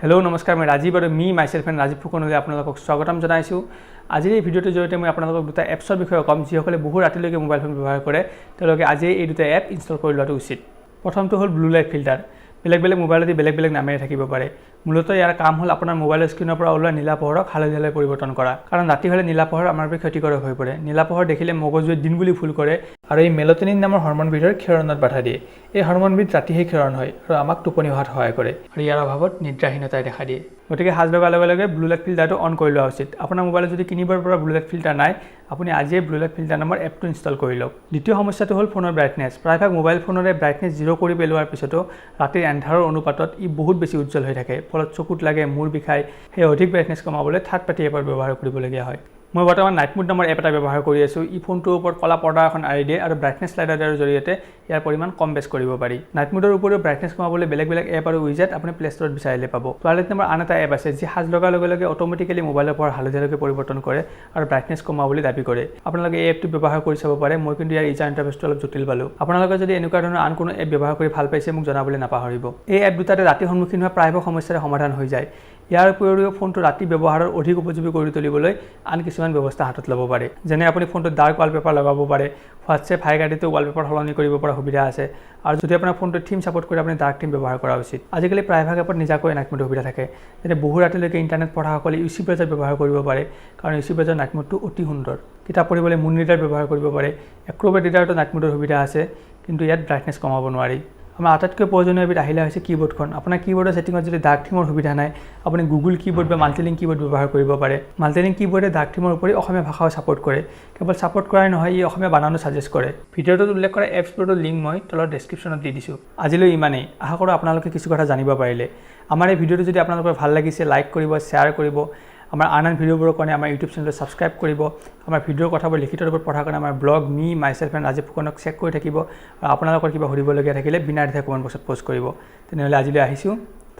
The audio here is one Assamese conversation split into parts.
হেল্ল', নমস্কাৰ। মই ৰাজীৱ আৰু মি মাইছেল্ফ এণ্ড ৰাজীৱ ফুকনলৈ আপোনালোকক স্বাগতম জনাইছোঁ। আজিৰ এই ভিডিঅ'টোৰ জৰিয়তে মই আপোনালোকক দুটা এপছৰ বিষয়ে ক'ম। যিসকলে বহু ৰাতিলৈকে মোবাইল ফোন ব্যৱহাৰ কৰে, তেওঁলোকে আজিয়েই এই দুটা এপ ইনষ্টল কৰি লোৱাটো উচিত। প্ৰথমটো হ'ল ব্লু লাইট ফিল্টাৰ। বেলেগ বেলেগ মোবাইলতে বেলেগ বেলেগ নামেৰে থাকিব পাৰে। মূলতঃ ইয়াৰ কাম হ'ল আপোনাৰ মোবাইলৰ স্ক্ৰীণৰ পৰা ওলোৱা নীলা পোহৰক হালধীয়ালৈ পৰিৱৰ্তন কৰা। কাৰণ ৰাতি হ'লে নীলা পোহৰ আমাৰ বাবে ক্ষতিকাৰক হৈ পৰে। নীলা পোহৰ দেখিলে মগজুৱে দিন বুলি ভুল কৰে আৰু এই মেলটনিন নামৰ হৰমনবিধৰ ক্ষৰণত বাধা দিয়ে। এই হৰমনবিধ ৰাতিহে ক্ষৰণ হয় আৰু আমাক টোপনি অহাত সহায় কৰে আৰু ইয়াৰ অভাৱত নিদ্ৰাহীনতাই দেখা দিয়ে। গতিকে সাজ লগাৰ লগে লগে ব্লু লাইট ফিল্টাৰটো অন কৰি লোৱা উচিত। আপোনাৰ মোবাইলত যদি কিনিবৰ পৰা ব্লু লাইট ফিল্টাৰ নাই, আপুনি আজিয়ে ব্লু লাইট ফিল্টাৰ নামৰ এপটো ইনষ্টল কৰি লওক। দ্বিতীয় সমস্যাটো হ'ল ফোনৰ ব্ৰাইটনেছ। প্ৰায়ভাগ মোবাইল ফোনৰে ব্ৰাইটনেছ জিৰ' কৰি পেলোৱাৰ পিছতো ৰাতিৰ এন্ধাৰৰ অনুপাতত ই বহুত বেছি উজ্জ্বল হৈ থাকে। ফলত চকুত লাগে, মূৰ বিষায়। সেই অধিক ব্ৰাইটনেছ কমাবলৈ থাৰ্ড পাৰ্টি এপৰ ব্যৱহাৰ কৰিবলগীয়া হয়। মই বৰ্তমান নাইট মোড নামৰ এপ এটা ব্যৱহাৰ কৰি আছোঁ। ই ফোনটোৰ ওপৰত ক'লা পৰ্দা এখন আঁৰি দিয়ে আৰু ব্ৰাইটনেছ শ্লাইডাৰৰ জৰিয়তে ইয়াৰ পৰিমাণ কম বেছ কৰিব পাৰি। নাইট মোডৰ উপৰিও ব্ৰাইটনেছ কমাবলৈ বেলেগ বেলেগ এপ আৰু উইজেট আপুনি প্লে ষ্ট'ৰত বিচাৰিলে পাব। টুৱাইলাইট নামৰ আন এটা এপ আছে, যি সাজ লগাৰ লগে লগে অট'মেটিকেলি মোবাইলৰ পোহৰ হালধীয়ালৈকে পৰিৱৰ্তন কৰে আৰু ব্ৰাইটনেছ কমোৱা বুলি দাবী কৰে। আপোনালোকে এই এপটো ব্যৱহাৰ কৰি চাব পাৰে। মই কিন্তু ইয়াৰ ইউজাৰ ইণ্টাৰফেচটো অলপ জটিল পালোঁ। আপোনালোকে যদি এনেকুৱা ধৰণৰ আন কোনো এপ ব্যৱহাৰ কৰি ভাল পাইছে, মোক জনাবলৈ নাপাহৰিব। এই এপ দুটাতে ৰাতি সন্মুখীন হোৱা প্ৰায়ভাগ সমস্যাৰে সমাধান হৈ যায়। ইয়াৰ উপৰিও ফোনটো ৰাতি ব্যৱহাৰৰ অধিক উপযোগী কৰি তুলিবলৈ আন কিছুমান ব্যৱস্থা হাতত ল'ব পাৰে। যেনে আপুনি ফোনটোত ডাৰ্ক ৱালপেপাৰ লগাব পাৰে। হোৱাটছএপ হাইক আদিতো ৱালপেপাৰ সলনি কৰিব পৰা সুবিধা আছে। আৰু যদি আপোনাৰ ফোনটোত থিম ছাপোৰ্ট কৰে, আপুনি ডাৰ্ক থিম ব্যৱহাৰ কৰা উচিত। আজিকালি প্ৰায়ভাগ এপত নিজাকৈ নাইট মোডৰ সুবিধা থাকে। যেনে বহু ৰাতিলৈকে ইণ্টাৰনেট পঢ়াসকলে ইউচি ব্ৰাউজাৰ ব্যৱহাৰ কৰিব পাৰে, কাৰণ ইউচি ব্ৰাউজাৰ নাইট মোডটো অতি সুন্দৰ। কিতাপ পঢ়িবলৈ মুন ৰিডাৰ ব্যৱহাৰ কৰিব পাৰে। এক্ৰ'বেট ৰিডাৰতো নাইট মোডৰ সুবিধা আছে, কিন্তু ইয়াত ব্ৰাইটনেছ কমাব নোৱাৰি। আমাৰ আটাইতকৈ প্ৰয়োজনীয় এবিধ আহিলা হৈছে কীবৰ্ডখন। আপোনাৰ কীবৰ্ডৰ ছেটিঙত যদি ডাৰ্ক থিমৰ সুবিধা নাই, আপুনি গুগল কীবৰ্ড বা মাল্টিলিং কীবৰ্ড ব্যৱহাৰ কৰিব পাৰে। মাল্টিলিং কীবৰ্ডে ডাৰ্ক থিমৰ উপৰি অসমীয়া ভাষাও ছাপোৰ্ট কৰে। কেৱল ছাপোৰ্ট কৰাই নহয়, ই অসমীয়া বানানো ছাজেষ্ট কৰে। ভিডিঅ'টোত উল্লেখ কৰা এপছবোৰৰ লিংক মই তলৰ ডেছক্ৰিপশ্যনত দি দিছোঁ। আজিলৈ ইমানেই। আশা কৰোঁ আপোনালোকে কিছু কথা জানিব পাৰিলে। আমাৰ এই ভিডিঅ'টো যদি আপোনালোকৰ ভাল লাগিছে, লাইক কৰিব, শ্বেয়াৰ কৰিব। আমাৰ আন আন ভিডিঅ'বোৰৰ কাৰণে আমাৰ ইউটিউব চেনেলটো ছাবস্ক্ৰাইব কৰিব। আমাৰ ভিডিঅ'ৰ কথাবোৰ লিখিত ৰূপত পঢ়াৰ কাৰণে আমাৰ ব্লগ মি মাইছেল্ফ এণ্ড ৰাজীৱ ফুকনক চেক কৰি থাকিব। আৰু আপোনালোকৰ কিবা সুধিবলগীয়া থাকিলে বিনা দ্বিধাই কমেণ্ট বক্সত প'ষ্ট কৰিব। তেনেহ'লে আজিলৈ আহিছোঁ,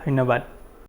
ধন্যবাদ।